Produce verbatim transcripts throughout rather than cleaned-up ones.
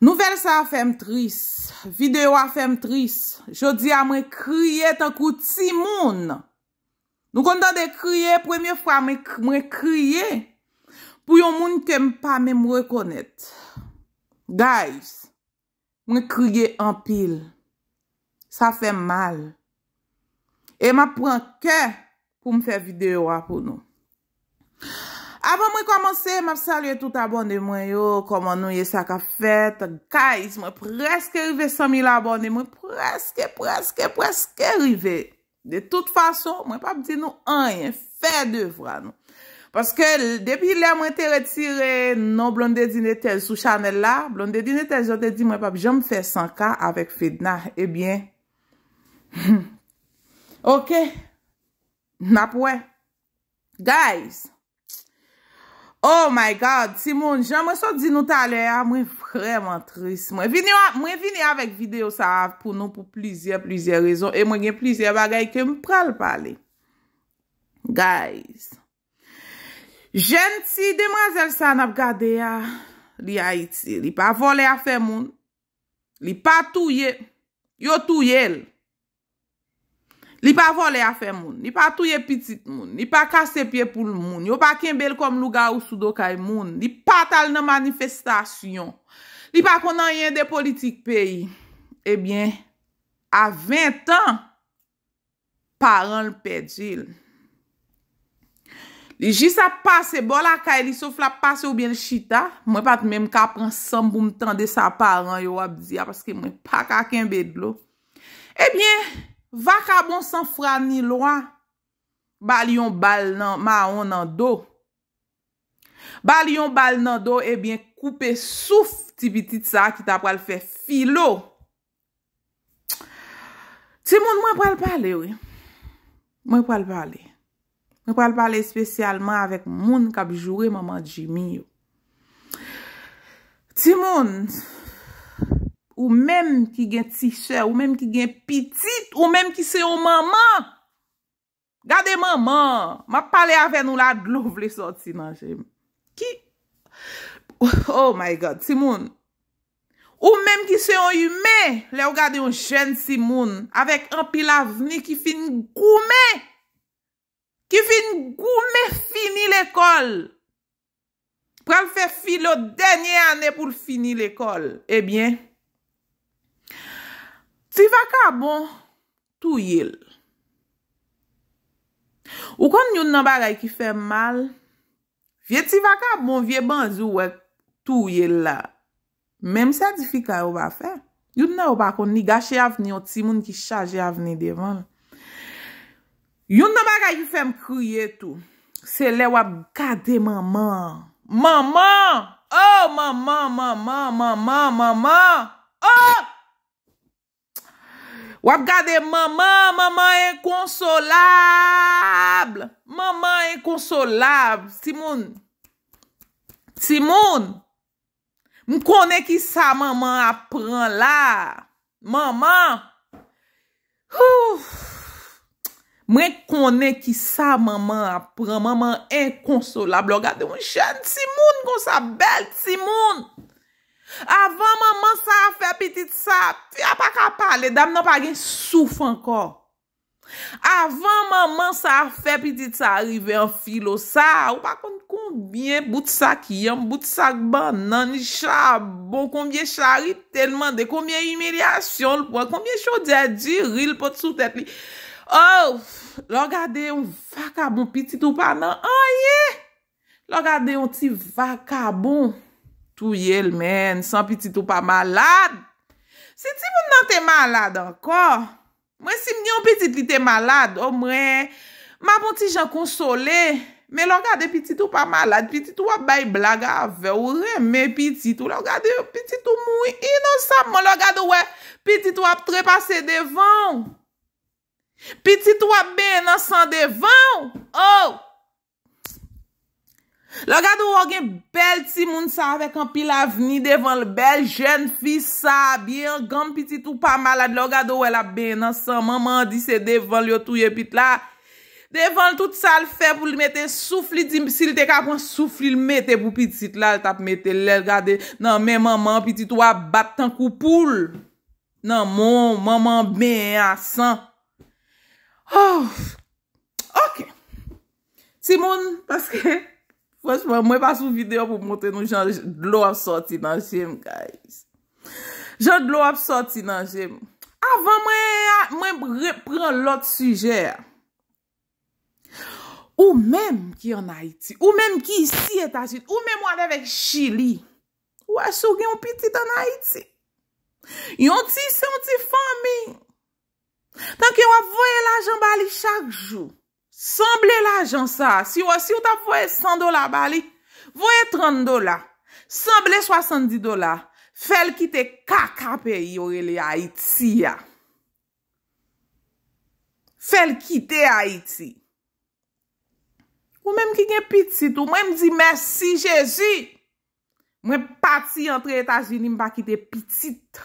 Nouvèl sa a fè m tris. Videyo a fè m tris. Jodi a mwen kriye tankou timoun. Nou konn tande kriye, premye fwa mwen, mwen kriye pou yon moun ke m pa menm rekonèt. Guys, mwen kriye anpil. Sa fè m mal. E m ap pran kè pou m fè videyo a pou nou. Avan mwen kòmanse, m ap salye tout abòne mwen yo. Kòman nou ye, sa k ap fèt? Guys, mwen prèske rive san mil abòne. Mwen prèske, prèske, prèske rive. De tout fason, mwen p ap di nou anyen. Fè devwa nou. Paske depi lè mwen te retire non Blondedy Netez sou chanèl la, Blondedy Netez yo te di mwen p ap janm fè san K avèk Fedna. Ebyen, ok, n ap wè. Guys, oh my God, timoun, jan mwen sot di nou talè a, mwen vrèman tris. Mwen vini, mwen vini avèk videyo sa a pou nou pou plizyè, plizyè rezon. E mwen gen plizyè bagay ke m pral pale. Guys, jèn ti demwazèl sa n ap gade a, li Ayiti. Li pa vòlè afè moun. Li pa touye. Yo touye l. Li pa vòlè afè moun. Li pa touye pitit moun. Li pa kase pye poul moun. Yo pa kenbe l kòm lougawou sou do kay moun. Li pa t al nan manifestasyon. Li pa konn anyen de politik peyi. Ebyen, a ven an, paran l pèdi l. Li jis ap pase bò lakay li, sof l ap pase oubyen l chita. Mwen pa t menm ka pran san m pou m tande sa paran yo ap di a, paske mwen pa ka kenbe dlo. Ebyen, vakabon san fwa ni lwa ba l yon bal nan mawon nan do. Ba l yon bal nan do, ebyen, koupe souf ti pitit sa a ki ta pral fè filo. Timoun, mwen pral pale, wi. Mwen pral pale. Mwen pral pale espesyalman avèk moun k ap joure manman Jimmy yo. Timoun, ou menm ki gen ti sè, ou menm ki gen pitit, ou menm ki se yon manman. Gade manman, m ap pale avè nou la, dlo vle sòti nan je m. Ki, oh my God, timoun. Ou menm ki se yon imen, lè w gade yon jèn timoun avèk anpil avni ki fin goumen, ki fin goumen fini lekòl, pral fè filo dènye ane pou l fini lekòl. Ebyen, ti vakabon touye l. Ou konn youn nan bagay ki fè m mal? Vye ti vakabon, vye bandi w wè touye l la. Menm sètifika yo pa fè. Youn nan yo pa konn, li gache avni yon timoun ki chaje avni devan l. Youn nan bagay ki fè m kriye tou, se lè w ap gade manman an. Manman! Oh, manman, manman, manman, manman! Oh! W ap gade manman, manman enkonsolab. Manman enkonsolab. Timoun. Timoun. M konnen ki sa manman ap pran la. Manman. Hou. Mwen konnen ki sa manman ap pran. Manman enkonsolab. Lè w gade yon jèn timoun konsa, bèl timoun. Avan manman sa a fè pitit sa, fi a pa ka pale, dam nan pa gen souf ankò. Avan manman sa a fè pitit sa a rive an filo sa, ou pa konn konbyen bout sak yanm, bout sak bannann, chabon, konbyen charite l mande, konbyen imilyasyon l pran, konbyen chodyè diri l pot sou tèt li. Oh, lè w gade yon vakabon, pitit ou pa nan anyen. Lè w gade yon ti vakabon, touye l, menn, san pitit ou pa malad. Si timoun nan te malad ankò, mwen si m gen yon pitit li te malad, omwen, m ap yon ti jan konsole. Men lè w gade pitit ou pa malad, pitit ou ap bay blag avè w, ou renmen pitit ou. Lè w gade pitit ou mouri inosamman, lè w gade w wè pitit ou ap trepase devan w. Pitit ou ap benyen nan san devan w. Oh! Lè w gade w wè w gen bèl timoun sa avèk anpil avni devan l, bèl jèn fi sa, byen anganm, pitit ou pa malad, lè w gade w wè l ap benyen nan san, manman an di se devan l yo touye pit la. Devan l, tout sa l fè pou l mete souf li, di si l te ka pran souf li, l mete pou pitit la, l t ap mete l. Lè l gade nan men manman an, pitit ou ap bat tankou poul nan men w, manman an benyen a san. Oh, ok. Timoun, paske, franchman, mwen pa sou videyo pou m montre nou jan dlo ap sòti nan je m, guys. Jan dlo ap sòti nan je m. Avan mwen, mwen re- pran lòt sijè a. Ou menm ki ann Ayiti, ou menm ki isi Etazini, ou menm whatever ki Chili, ou wè si w gen yon pitit ann Ayiti. Yon ti, se yon ti fanmi. Tanke w ap voye lajan ba li chak jou. Sanble lajan sa a, si w, si w t ap voye san dola ba li, voye trant dola. Sanble swasanndis dola. Fè l kite kaka peyi yo rele Ayiti a. Fè l kite Ayiti. Ou menm ki gen pitit, ou mwen m di mèsi Jezi. Mwen pati antre Etazini, m pa kite pitit.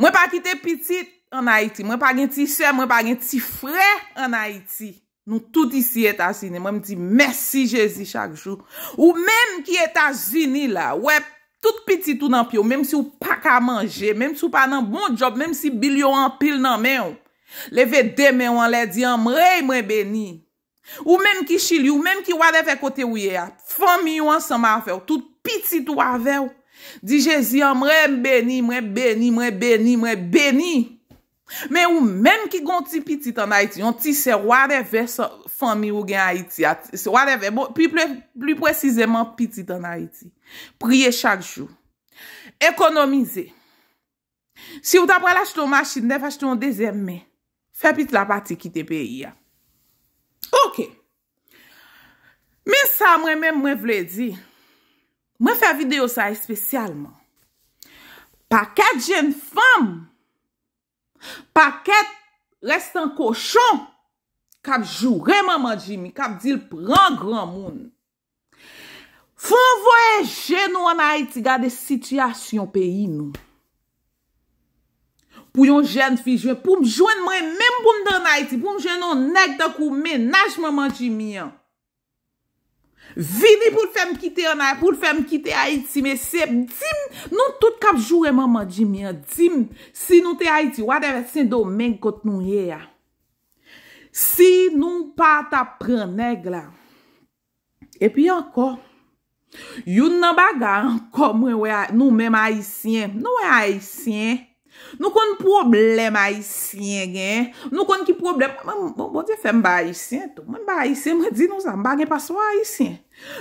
Mwen pa kite pitit ann Ayiti. Mwen pa gen ti sè, mwen pa gen ti frè ann Ayiti. Nou tout isi Etazini. Mwen m di mèsi Jezi chak jou. Ou menm ki Etazini la, wè tout pitit ou nan pye w, menm si w pa ka manje, menm si w pa nan bon djòb, menm si bil yo anpil nan men w. Leve de men w anlè, di anmwey mwen beni. Ou menm ki Chili, ou menm ki whatever kote ou ye a, fanmi w ansanm avè w, tout pitit ou avè w. Di Jezi anmwey m beni, mwen beni, mwen beni, mwen beni. Men ou menm ki gon ti pitit ann Ayiti, yon ti sè, whatever sa- fanmi ou gen Ayiti a, ti- whatever, bon, pli, pre- pli presizeman pitit ann Ayiti. Priye chak jou. Ekonomize. Si w ta pral achte yon machin nèf, achte yon dezyèm men. Fè pitit la pati kite peyi a. Ok. Men sa mwen menm mwen vle di. Mwen fè videyo sa espesyalman. Pakèt jenn fanm, pakèt restan kochon k ap joure manman Jimmy, k ap di l pran granmoun. Fò n voye je nou ann Ayiti gade sitiyasyon peyi nou. Pou yon jèn fi jwenn, pou m jwenn mwen menm pou m t ann Ayiti, pou m jwenn yon nèg tankou mennaj manman Jimmy an. Vini pou l fè m kite ann Ay- pou l fè m kite Ayiti, mesye, di m, nou tout k ap joure manman Jimmy an, di m si nou te Ayiti, whatever, Sendomeng kot nou ye a. Si nou pa t ap pran nèg la. Epi ankò, youn nan bagay ankò mwen wè a- nou menm Ayisyen, nou wè Ayisyen, nou konn pwoblèm Ayisyen gen, nou konn ki pwoblèm, mwen- bon, Bondye fè m ba Ayisyen tou, mwen ba Ayisyen, mwen di nou sa, m pa gen paswa Ayisyen.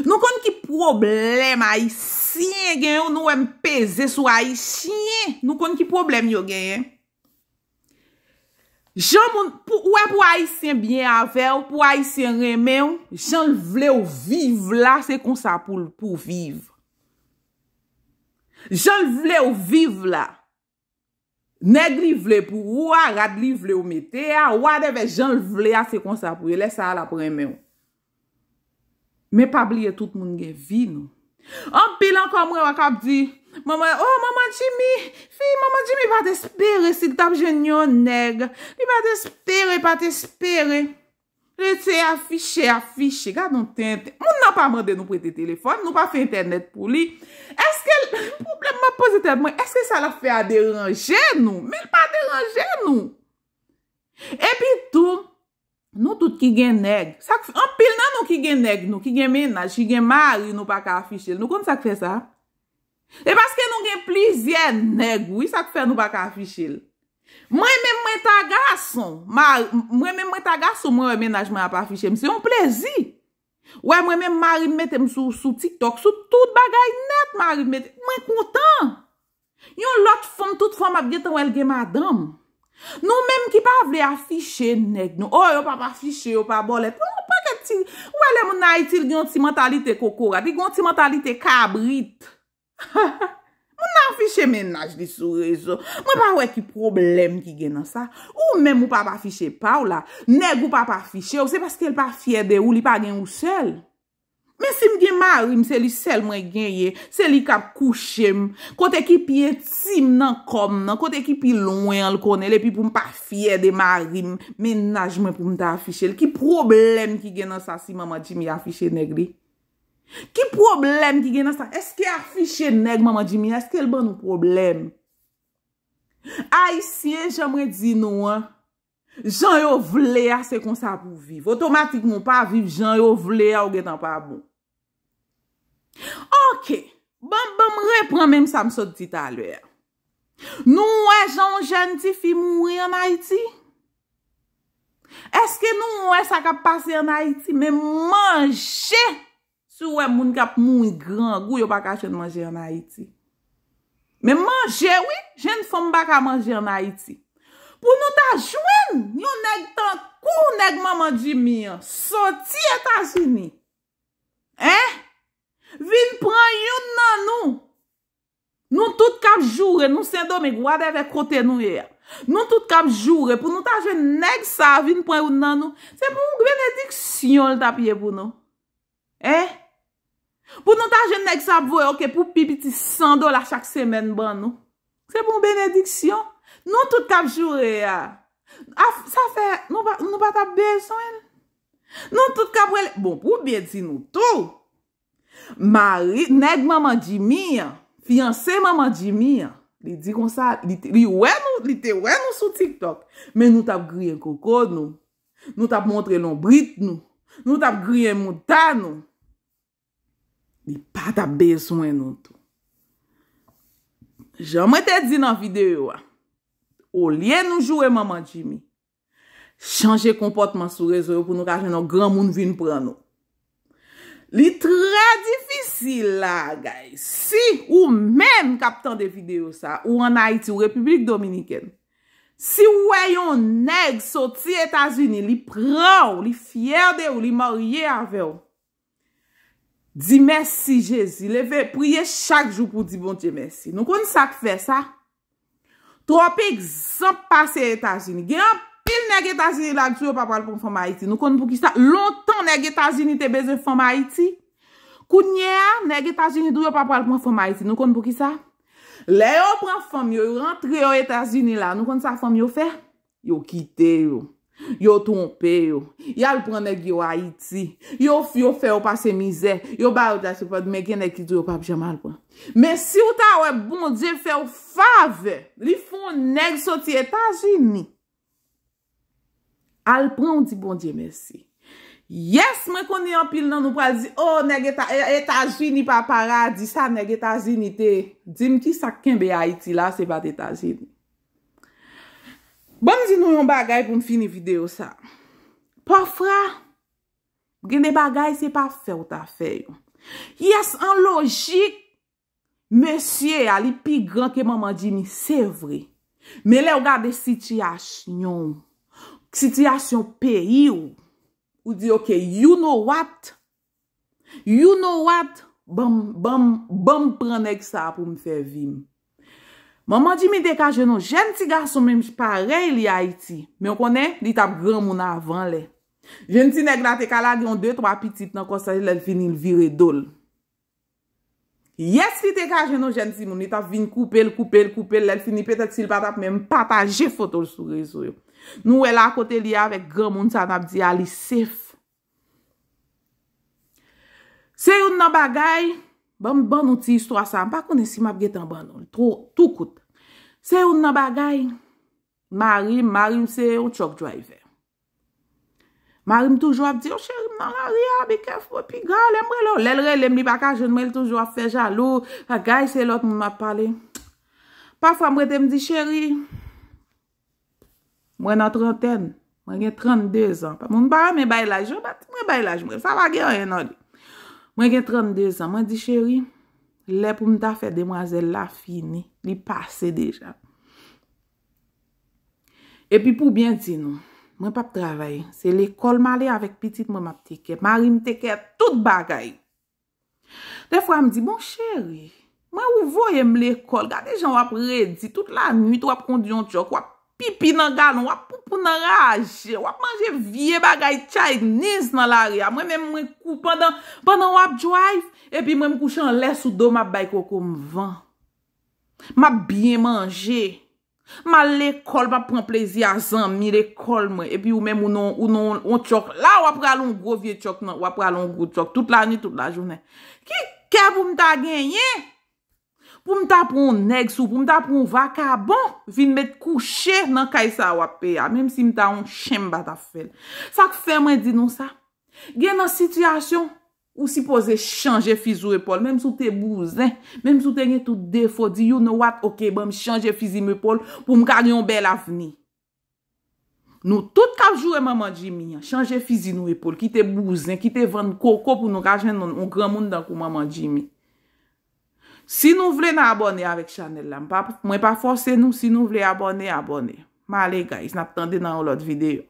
Nou konn ki pwoblèm Ayisyen gen, nou wè m peze sou Ayisyen, nou konn ki pwoblèm yo genyen. Jan moun, pou, ou wè pou Ayisyen byen avè w, pou Ayisyen renmen w, jan l vle w viv la, se konsa pou l pou w viv. Jan l vle w viv la. Nèg li vle pou ou a, rad li vle w mete a, whatever, jan l vle a, se konsa pou yo. Lè sa a, l ap renmen w. Men pa bliye tout moun gen vi nou. Anpil ankò mwen wè k ap di, manman, oh, manman Jimmy, fi, manman Jimmy pa t espere si l t ap jwenn yon nèg. Li pa t espere, pa t espere. Li te afiche, afiche. Gad yon tenten. Moun nan pa mande nou prete telefòn, nou pa fè entènèt pou li. Èske l- pwoblèm m ap poze tèt mwen, èske sa l ap fè a deranje nou? Men l pa deranje nou. Epi tou, nou tout ki gen nèg, sa k- anpil nan nou ki gen nèg nou, ki gen mennaj, ki gen mari, nou pa ka afiche l. Nou konn sa k fè sa? E paske nou gen plizyè nèg, wi, sa k fè nou pa ka afiche l. Mwen menm mwen ta gason, mari- mwen menm mwen ta gason, mwen wè mennaj mwen ap afiche m, se yon plezi. Wè mwen menm mari m mete m sou, sou TikTok, sou tout bagay nèt, mari m mete, mwen kontan. Yon lòt fanm, tout fanm ap gentan wè l gen madanm. Nou menm ki pa vle afiche nèg nou. Oh, yo p ap afiche, yo pa bòlèt. Yon pakèt ti, ou wè lè moun nan Ayiti, li gen yon ti mantalite kokorat, li gen yon ti mantalite kabrit. Moun nan afiche mennaj li sou rezo. Mwen pa wè ki pwoblèm ki gen nan sa. Ou menm ou p ap afiche pa w la. Nèg ou p ap afiche w, se paske l pa fyè de ou, li pa gen ou sèl. Men si m gen mari m, se li sèl mwen genyen, se li k ap kouche m. Kote ki pi entim nan kò m nan, kote ki pi lwen an l konnen l, epi pou m pa fyè de mari m, mennaj mwen pou m ta afiche l. Ki pwoblèm ki gen nan sa si manman Jimmy afiche nèg li? Ki pwoblèm ki gen nan sa? Èske afiche nèg manman Jimmy, èske l ban nou pwoblèm? Ayisyen, jan mwen di nou an, jan yo vle a, se konsa pou viv. Otomatikman, ou pa viv jan yo vle a, ou gentan pa bon. Ok, ban, ban m repran menm sa m sot di talè a. Nou wè jan yon jèn tifi mouri ann Ayiti? Èske nou wè sa k ap pase ann Ayiti? Men manje! Si w wè moun k ap mouri grangou, yo pa ka jwenn manje ann Ayiti. Men manje, wi, jèn fanm pa ka manje ann Ayiti. Pou nou ta jwenn yon nèg tankou nèg manman Jimmy an, soti Etazini. Hein? Vin pran youn nan nou. Nou tout k ap joure, nou Sendomeng, whatever kote nou ye a. Nou tout k ap joure pou nou ta jwenn nèg sa a vin pran youn nan nou. Se pou yon benediksyon l t ap ye pou nou. Hein? Pou nou ta jwenn nèg sa ap voye, ok, pou pi piti san dola chak semèn ban nou. Se pou yon benediksyon. Nou tout k ap joure a. Af-, sa fè, nou pa, nou pa t ap bezwen l. Nou tout k ap rele, bon, pou byen di nou tou, mari, nèg manman Jimmy an, fiyanse manman Jimmy an, li di konsa, li, te- li wè nou, li te wè nou sou TikTok, men nou t ap griyen koko nou, nou t ap montre lonbrit nou, nou t ap griyen mouda nou. Li pa t ap bezwen nou tou. Jan mwen te di nan videyo a, olye nou joure manman Jimmy, chanje konpòtman sou rezo yo pou nou ka jwenn yon granmoun vin pran nou. Li trè difisil la, guys. Si ou menm k ap tande videyo sa, ou ann Ayiti, ou Repiblik Dominikèn, si w wè yon nèg soti Etazini, li pran w, li fyè de ou, li marye avè w, di mèsi Jezi. Leve, priye chak jou pou di Bondye mèsi. Nou konn sa k fè sa? Twòp egzanp pase Etazini. Gen anpil nèg Etazini la k di yo pa pral pran fanm Ayiti. Nou konn poukisa? Lontan nèg Etazini te bezwen fanm Ayiti. Kounye a, nèg Etazini di yo pa pral pran fanm Ayiti. Nou konn poukisa? Lè yo pran fanm yo, yo rantre yo Etazini la. Nou konn sa fanm yo fè? Yo kite yo. Yo twonpe yo. Y al pran nèg yo Ayiti. Yo, yo fè yo pase mizè. Yo ba yo djasepòd, men gen nèg ki di yo p ap janm al pran. Men si w ta wè Bondye fè w favè, li fè yon nèg soti Etazini al pran w, di Bondye mèsi. Yes, mwen konnen anpil nan nou pral di, oh, nèg Eta, E- Etazini pa paradi, sa nèg Etazini te. Di m ki sa k kenbe Ayiti la, se pa t Etazini. Ban m di nou yon bagay pou m fini videyo sa. Pafwa, gen de bagay se pa fè w ta fè yo. Yes, an lojik, mesye a, li pi gran ke manman Jimmy, se vre. Men lè w gade sitiyasyon w, sitiyasyon peyi w, ou di, ok, you know what? You know what? Ban m, ban m, ban m pran nèg sa a pou m fè vi m. Manman Jimmy te ka jwenn yon jèn ti gason menm parèy li Ayiti. Men w konnen, li t ap granmoun avan lè. Jèn ti nèg la te ka lage yon de twa pitit nan kò sa, lè l fini l vire do l. Yes, li te ka jwenn yon jèn timoun, li t ap vin koupe l, koupe l, koupe l, lè l fini, petèt si l pa t ap menm pataje foto l sou rezo yo. Nou wè la kote li avèk granmoun sa n ap di a, li safe. Se youn nan bagay, ban m ban nou ti istwa sa, m pa konnen si m ap gentan ban nou l tou, tou kout. Se youn nan bagay, mari m, mari m se yon truck driver. Mari m toujou ap di, yo, cheri m nan lari a, be careful, piga, lè m rele w. Lè l rele m, li pa ka jwenn mwen, li toujou ap fè jalou. Bagay, se lòt moun m ap pale. Pafwa, m rete, m di, cheri, mwen nan trantèn. Mwen gen trannde zan. Moun pa renmen bay laj. Yo pa di mwen bay laj mwen. Sa pa gen anyen nan li. Mwen gen trannde zan. Mwen di, cheri, lè pou m ta fè demwazèl la fini. Li pase deja. Epi pou byen di nou, mwen p ap travay. Se lekòl m ale avèk pitit mwen m ap take care. Mari m take care tout bagay. Defwa m di, bon cheri, mwen ou voye m lekòl. Gade jan w ap redi. Tout lanwit w ap kondi yon truck. W ap pipi nan galon, w ap poupou nan raje, w ap manje vye bagay Chinese nan lari a. Mwen menm, mwen kou pandan, pandan w ap drive, epi mwen m kouche anlè sou do m ap bay koko m van. M ap byen manje. M al lekòl, m ap pran plezi a zanmi lekòl mwen. Epi ou menm ou nan, ou nan yon tchòk la, w ap rale yon gwo vye tchòk nan, w ap rale yon gwo tchòk tout lanwit, tout lajounen. Ki kè pou m ta genyen? Pou m ta pran yon nèg sou, pou m ta pran yon vakabon, vin met kouche nan kay sa a w ap peye a. Menm si m ta yon chen, m pa t ap fè l. Sa k fè mwen di nou sa? Gen nan sitiyasyon, ou sipoze chanje fizi w epòl. Menm si w te bouzen, menm si w te gen tout defo, di, "You know what? Ok, ban m chanje fizi m epòl pou m ka gen yon bèl avni." Nou tout k ap joure manman Jimmy an, chanje fizi nou epòl, kite bouzen, kite vann koko pou nou ka jwenn yon, yon granmoun tankou manman Jimmy. Si nou vle n abòne avèk chanèl la, m pa, mwen pa fòse nou, si nou vle abòne, abòne. M ale, guys, n ap tande nan yon lòt videyo.